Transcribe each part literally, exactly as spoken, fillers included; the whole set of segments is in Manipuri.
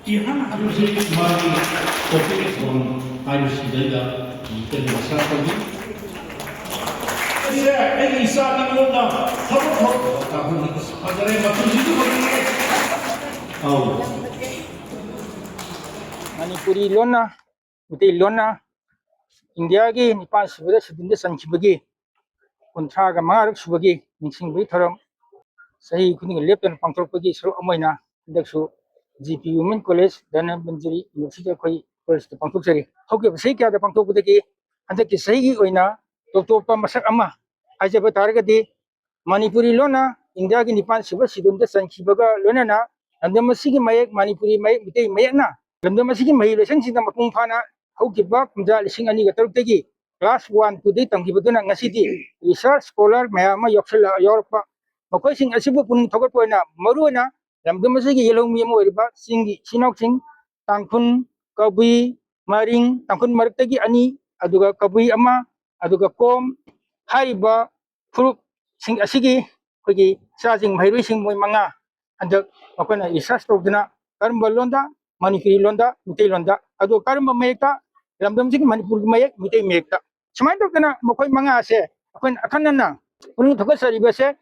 ꯏꯍꯥꯟ ꯍꯥꯟꯕꯁꯤ ꯃꯥꯒꯤ ꯇꯣꯄꯤꯛ ꯍꯥꯏꯕꯁꯤꯗꯩꯗ ꯀꯩꯅꯣ ꯃꯁꯥ ꯇꯧꯏ꯫ ꯑꯩꯁꯦ ꯑꯩꯒꯤ ꯏꯆꯥꯒꯤ ꯂꯣꯟꯗ ꯊꯕꯛ ꯊꯕꯛ ꯐꯖꯔꯦ, ꯃꯇꯝꯁꯤꯁꯨ ꯐꯖꯔꯦ꯫ ꯑꯧ꯫ ꯃꯅꯤꯄꯨꯔꯤ ꯂꯣꯟꯅ, ꯃꯩꯇꯩ ꯂꯣꯟꯅ ꯏꯟꯗꯤꯌꯥꯒꯤ ꯅꯤꯄꯥꯟ ꯁꯨꯕꯗ ꯁꯦꯗꯨꯜꯗ ꯆꯟꯈꯤꯕꯒꯤ ꯀꯨꯟꯊ꯭ꯔꯥꯒ ꯃꯉꯥꯔꯛ ꯁꯨꯕꯒꯤ ꯅꯤꯡꯁꯤꯡꯕꯒꯤ ꯊꯧꯔꯝ ꯆꯍꯤ ꯈꯨꯗꯤꯡꯒꯤ ꯂꯦꯞꯇꯅ ꯄꯥꯡꯊꯣꯔꯛꯄꯒꯤ ꯁꯔꯨꯛ ꯑꯃ ꯑꯣꯏꯅ ꯍꯟꯗꯛꯁꯨ G P women college, Dhanamanjuri university ꯑꯩꯈꯣꯏ ꯀꯣꯂꯦꯖꯇ ꯄꯥꯡꯊꯣꯛꯆꯔꯤ꯫ ꯍꯧꯈꯤꯕ ꯆꯍꯤ ꯀꯌꯥꯗ ꯄꯥꯡꯊꯣꯛꯄꯗꯒꯤ ꯍꯟꯗꯛꯀꯤ ꯆꯍꯤꯒꯤ ꯑꯣꯏꯅ ꯇꯣꯞ ꯇꯣꯞꯄ ꯃꯁꯛ ꯑꯃ ꯍꯥꯏꯖꯕ ꯇꯥꯔꯒꯗꯤ ꯃꯅꯤꯄꯨꯔꯤ ꯂꯣꯟꯅ ꯏꯟꯗꯤꯌꯥꯒꯤ ꯅꯤꯄꯥꯟ ꯁꯨꯕ ꯁꯦꯗꯨꯜꯗ ꯆꯟꯈꯤꯕꯒ ꯂꯣꯏꯅꯅ ꯂꯝꯗꯝ ꯑꯁꯤꯒꯤ ꯃꯌꯦꯛ ꯃꯅꯤꯄꯨꯔꯤ ꯃꯌꯦꯛ, ꯃꯩꯇꯩ ꯃꯌꯦꯛꯅ ꯂꯝꯗꯝ ꯑꯁꯤꯒꯤ ꯃꯍꯩ ꯂꯣꯏꯁꯪꯁꯤꯡꯗ ꯃꯄꯨꯡ ꯐꯥꯅ ꯍꯧꯈꯤꯕ ꯀꯨꯝꯖꯥ ꯂꯤꯁꯤꯡ ꯑꯅꯤꯒ ꯇꯔꯨꯛꯇꯒꯤ class one, twoꯗꯒꯤ ꯇꯝꯈꯤꯕꯗꯨꯅ ꯉꯁꯤꯗꯤ research scholar ꯃꯌꯥꯝ ꯑꯃ ꯌꯥꯎꯁꯜꯂ-, ꯌꯥꯎꯔꯛꯄ, ꯃꯈꯣꯏꯁꯤꯡ ꯑꯁꯤꯕꯨ ꯄꯨꯛꯅꯤꯡ ꯊꯧꯒꯠꯄ ꯑꯣꯏꯅ ꯃꯔꯨꯑꯣꯏꯅ ꯂꯝꯗꯝ ꯑꯁꯤꯒꯤ ꯌꯦꯜꯍꯧꯃꯤ ꯑꯃ ꯑꯣꯏꯔꯤꯕ ꯆꯤꯡꯒꯤ ꯏꯆꯤꯟ ꯏꯅꯥꯎꯁꯤꯡ ꯇꯥꯡꯈꯨꯜ, ꯀꯕꯨꯏ, ꯃꯔꯤꯡ, ꯇꯥꯡꯈꯨꯜ ꯃꯔꯛꯇꯒꯤ ꯑꯅꯤ, ꯑꯗꯨꯒ ꯀꯕꯨꯏ ꯑꯃ, ꯑꯗꯨꯒ ꯀꯣꯝ ꯍꯥꯏꯔꯤꯕ ꯐꯨꯔꯨꯞꯁꯤꯡ ꯑꯁꯤꯒꯤ ꯑꯩꯈꯣꯏꯒꯤ ꯏꯆꯥꯁꯤꯡ, ꯃꯍꯩꯔꯣꯏꯁꯤꯡ ꯃꯣꯏ ꯃꯉꯥ ꯍꯟꯗꯛ ꯃꯈꯣꯏꯅ research ꯇꯧꯗꯨꯅ ꯀꯔꯝꯕ ꯂꯣꯟꯗ, ꯃꯅꯤꯄꯨꯔꯤ ꯂꯣꯟꯗ, ꯃꯤꯇꯩ ꯂꯣꯟꯗ, ꯑꯗꯨꯒ ꯀꯔꯝꯕ ꯃꯌꯦꯛꯇ, ꯂꯝꯗꯝꯁꯤꯒꯤ ꯃꯅꯤꯄꯨꯔꯒꯤ ꯃꯌꯦꯛ, ꯃꯤꯇꯩ ꯃꯌꯦꯛꯇ, ꯁꯨꯃꯥꯏꯅ ꯇꯧꯗꯅ ꯃꯈꯣꯏ ꯃꯉꯥ ꯑꯁꯦ ꯑꯩꯈꯣꯏꯅ ꯑꯈꯟꯅꯅ ꯄꯨꯛꯅꯤꯡ ꯊꯧꯒꯠꯆꯔꯤꯕꯁꯦ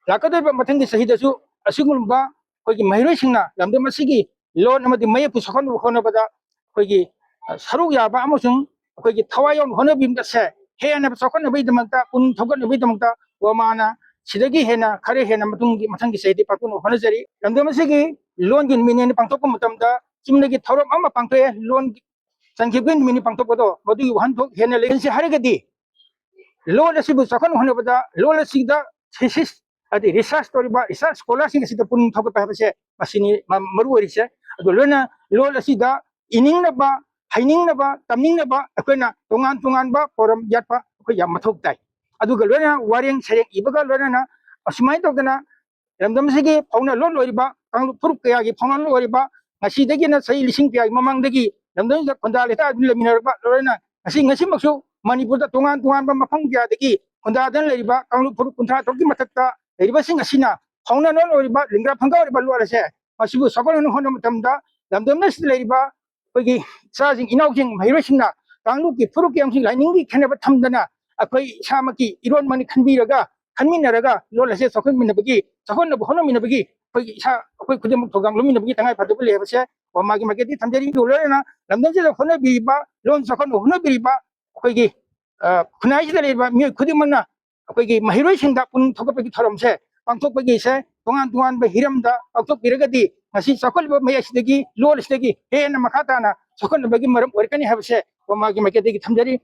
ꯂꯥꯛꯀꯗꯧꯔꯤꯕ ꯃꯊꯪꯒꯤ ꯆꯍꯤꯗꯁꯨ ꯑꯁꯤꯒꯨꯝꯕ ꯑꯩꯈꯣꯏꯒꯤ ꯃꯍꯩꯔꯣꯏꯁꯤꯡꯅ ꯂꯝꯗꯝ ꯑꯁꯤꯒꯤ ꯂꯣꯟ ꯑꯃꯗꯤ ꯃꯌꯦꯛꯄꯨ ꯆꯥꯎꯈꯠꯅꯕ ꯍꯣꯠꯅꯕꯗ ꯑꯩꯈꯣꯏꯒꯤ, ꯑ, ꯁꯔꯨꯛ ꯌꯥꯕ ꯑꯃꯁꯨꯡ ꯑꯩꯈꯣꯏꯒꯤ ꯊꯋꯥꯏ ꯌꯥꯎꯅ ꯍꯣꯠꯅꯕꯤꯕꯁꯦ ꯍꯦꯟꯅ ꯆꯥꯎꯈꯠꯅꯕꯒꯤꯗꯃꯛꯇ, ꯄꯨꯛꯅꯤꯡ ꯊꯧꯒꯠꯅꯕꯒꯤꯗꯃꯛꯇ ꯋꯥꯃꯥꯅ ꯁꯤꯗꯒꯤ ꯍꯦꯟꯅ, ꯈꯔ ꯍꯦꯟꯅ ꯃꯇꯨꯡꯒꯤ, ꯃꯊꯪꯒꯤ ꯆꯍꯤꯗꯤ ꯄꯥꯡꯊꯣꯛꯅꯕ ꯍꯣꯠꯅꯖꯔꯤ꯫ ꯂꯝꯗꯝ ꯑꯁꯤꯒꯤ ꯂꯣꯟꯒꯤ ꯅꯨꯃꯤꯠꯅꯦꯅ ꯄꯥꯡꯊꯣꯛꯄ ꯃꯇꯝꯗ ꯆꯨꯝꯅꯒꯤ ꯊꯧꯔꯝ ꯑꯃ ꯄꯥꯡꯊꯣꯛꯑꯦ, ꯂꯣꯟ ꯆꯟꯈꯤꯕꯒꯤ ꯅꯨꯃꯤꯠꯅꯤ ꯄꯥꯡꯊꯣꯛꯄꯗꯣ, ꯃꯗꯨꯒꯤ ꯋꯥꯍꯟꯊꯣꯛ ꯍꯦꯟꯅ ꯂꯩꯍꯟꯁꯤ ꯍꯥꯏꯔꯒꯗꯤ ꯂꯣꯟ ꯑꯁꯤꯕꯨ ꯆꯥꯎꯈꯠꯅ ꯍꯣꯠꯅꯕꯗ ꯂꯣꯟ ꯑꯁꯤꯗ thesis, ꯍꯥꯏꯗꯤ research ꯇꯧꯔꯤꯕ research scholarꯁꯤꯡ ꯑꯁꯤꯗ ꯄꯨꯛꯅꯤꯡ ꯊꯧꯒꯠꯄ ꯍꯥꯏꯕꯁꯦ ꯃꯁꯤꯅꯤ ꯃ-, ꯃꯔꯨ ꯑꯣꯏꯔꯤꯁꯦ꯫ ꯑꯗꯨ ꯂꯣꯏꯅ ꯂꯣꯟ ꯑꯁꯤꯗ ꯏꯅꯤꯡꯅꯕ, ꯍꯩꯅꯤꯡꯅꯕ, ꯇꯝꯅꯤꯡꯅꯕ ꯑꯩꯈꯣꯏꯅ ꯇꯣꯉꯥꯟ ꯇꯣꯉꯥꯟꯕ ꯄꯣꯔꯝ ꯌꯥꯠꯄ ꯑꯩꯈꯣꯏ ꯌꯥꯝ ꯃꯊꯧ ꯇꯥꯏ꯫ ꯑꯗꯨꯒ ꯂꯣꯏꯅꯅ ꯋꯥꯔꯦꯡ ꯁꯩꯔꯦꯡ ꯏꯕꯒ ꯂꯣꯏꯅꯅ ꯑꯁꯨꯃꯥꯏꯅ ꯇꯧꯗꯅ ꯂꯝꯗꯝꯁꯤꯒꯤ ꯐꯥꯎꯅ ꯂꯣꯟ ꯑꯣꯏꯔꯤꯕ ꯀꯥꯡꯂꯨꯞ ꯐꯨꯔꯨꯞ ꯀꯌꯥꯒꯤ ꯐꯥꯎꯅ ꯂꯣꯟ ꯑꯣꯏꯔꯤꯕ, ꯉꯁꯤꯗꯒꯤꯅ ꯆꯍꯤ ꯂꯤꯁꯤꯡ ꯀꯌꯥꯒꯤ ꯃꯃꯥꯡꯗꯒꯤ ꯂꯝꯗꯝꯁꯤꯗ ꯈꯨꯟꯗꯥ ꯂꯩꯇꯥꯗꯨꯅ ꯂꯩꯃꯤꯟꯅꯔꯛꯄ ꯂꯣꯏꯅꯅ ꯉꯁꯤ ꯉꯁꯤꯃꯛꯁꯨ ꯃꯅꯤꯄꯨꯔꯗ ꯇꯣꯉꯥꯟ ꯇꯣꯉꯥꯟꯕ ꯃꯐꯝ ꯀꯌꯥꯗꯒꯤ ꯈꯨꯟꯗꯥꯗꯨꯅ ꯂꯩꯔꯤꯕ ꯀꯥꯡꯂꯨꯞ ꯐꯨꯔꯨꯞ ꯀꯨꯟꯊ꯭ꯔꯥ ꯇꯔꯨꯛꯀꯤ ꯃꯊꯛꯇ ꯂꯩꯔꯤꯕꯁꯤꯡ ꯑꯁꯤꯅ ꯐꯥꯎꯅ ꯂꯣꯟ ꯑꯣꯏꯔꯤꯕ ꯂꯤꯡꯒ꯭ꯔꯥ ꯐꯪꯒꯥ ꯑꯣꯏꯔꯤꯕ ꯂꯣꯟ ꯑꯁꯦ ꯃꯁꯤꯕꯨ ꯆꯥꯎꯈꯠꯍꯟꯅꯕ ꯍꯣꯠꯅꯕ ꯃꯇꯝꯗ ꯂꯝꯗꯝ ꯑꯁꯤꯗ ꯂꯩꯔꯤꯕ ꯑꯩꯈꯣꯏꯒꯤ ꯏꯆꯥꯁꯤꯡ, ꯏꯅꯥꯎꯁꯤꯡ, ꯃꯍꯩꯔꯣꯏꯁꯤꯡꯅ ꯀꯥꯡꯂꯨꯞꯀꯤ ꯐꯨꯔꯨꯞꯀꯤ ꯑꯃꯁꯨꯡ ꯂꯥꯏꯅꯤꯡꯒꯤ ꯈꯦꯠꯅꯕ ꯊꯝꯗꯅ ꯑꯩꯈꯣꯏ ꯏꯁꯥꯃꯛꯀꯤ ꯏꯔꯣꯟꯃꯛꯅꯤ ꯈꯟꯕꯤꯔꯒ, ꯈꯟꯃꯤꯟꯅꯔꯒ ꯂꯣꯟ ꯑꯁꯦ ꯆꯥꯎꯈꯠꯃꯤꯟꯅꯕꯒꯤ, ꯆꯥꯎꯈꯠꯅꯕ ꯍꯣꯠꯅꯃꯤꯟꯅꯕꯒꯤ ꯑꯩꯈꯣꯏꯒꯤ ꯏꯁꯥ, ꯑꯩꯈꯣꯏ ꯈꯨꯗꯤꯡꯃꯛ ꯊꯧꯗꯥꯡ ꯂꯧꯃꯤꯟꯅꯕꯒꯤ ꯇꯉꯥꯏ ꯐꯗꯕ ꯂꯩ ꯍꯥꯏꯕꯁꯦ ꯋꯥꯃꯥꯒꯤ ꯃꯥꯏꯀꯩꯗꯒꯤ ꯊꯝꯖꯔꯤ꯫ ꯑꯗꯨꯒ ꯂꯣꯏꯅꯅ ꯂꯝꯗꯝꯁꯤꯗ ꯍꯣꯠꯅꯕꯤꯔꯤꯕ, ꯂꯣꯟ ꯆꯥꯎꯈꯠꯅꯕ ꯍꯣꯠꯅꯕꯤꯔꯤꯕ ꯑꯩꯈꯣꯏꯒꯤ, ꯑ, ꯈꯨꯟꯅꯥꯏꯁꯤꯗ ꯂꯩꯔꯤꯕ ꯃꯤꯑꯣꯏ ꯈꯨꯗꯤꯡꯃꯛꯅ ꯑꯩꯈꯣꯏꯒꯤ ꯃꯍꯩꯔꯣꯏꯁꯤꯡꯗ ꯄꯨꯛꯅꯤꯡ ꯊꯧꯒꯠꯄꯒꯤ ꯊꯧꯔꯝꯁꯦ ꯄꯥꯡꯊꯣꯛꯄꯒꯤꯁꯦ ꯇꯣꯉꯥꯟ ꯇꯣꯉꯥꯟꯕ ꯍꯤꯔꯝꯗ ꯄꯥꯡꯊꯣꯛꯄꯤꯔꯒꯗꯤ ꯉꯁꯤ ꯆꯥꯎꯈꯠꯂꯤꯕ ꯃꯌꯥꯏꯁꯤꯗꯒꯤ, ꯂꯣꯟ ꯑꯁꯤꯗꯒꯤ ꯍꯦꯟꯅ ꯃꯈꯥ ꯇꯥꯅ ꯆꯥꯎꯈꯠꯅꯕꯒꯤ ꯃꯔꯝ ꯑꯣꯏꯔꯛꯀꯅꯤ ꯍꯥꯏꯕꯁꯦ ꯋꯥꯃꯥꯒꯤ ꯃꯥꯏꯀꯩꯗꯒꯤ ꯊꯝꯖꯔꯤ꯫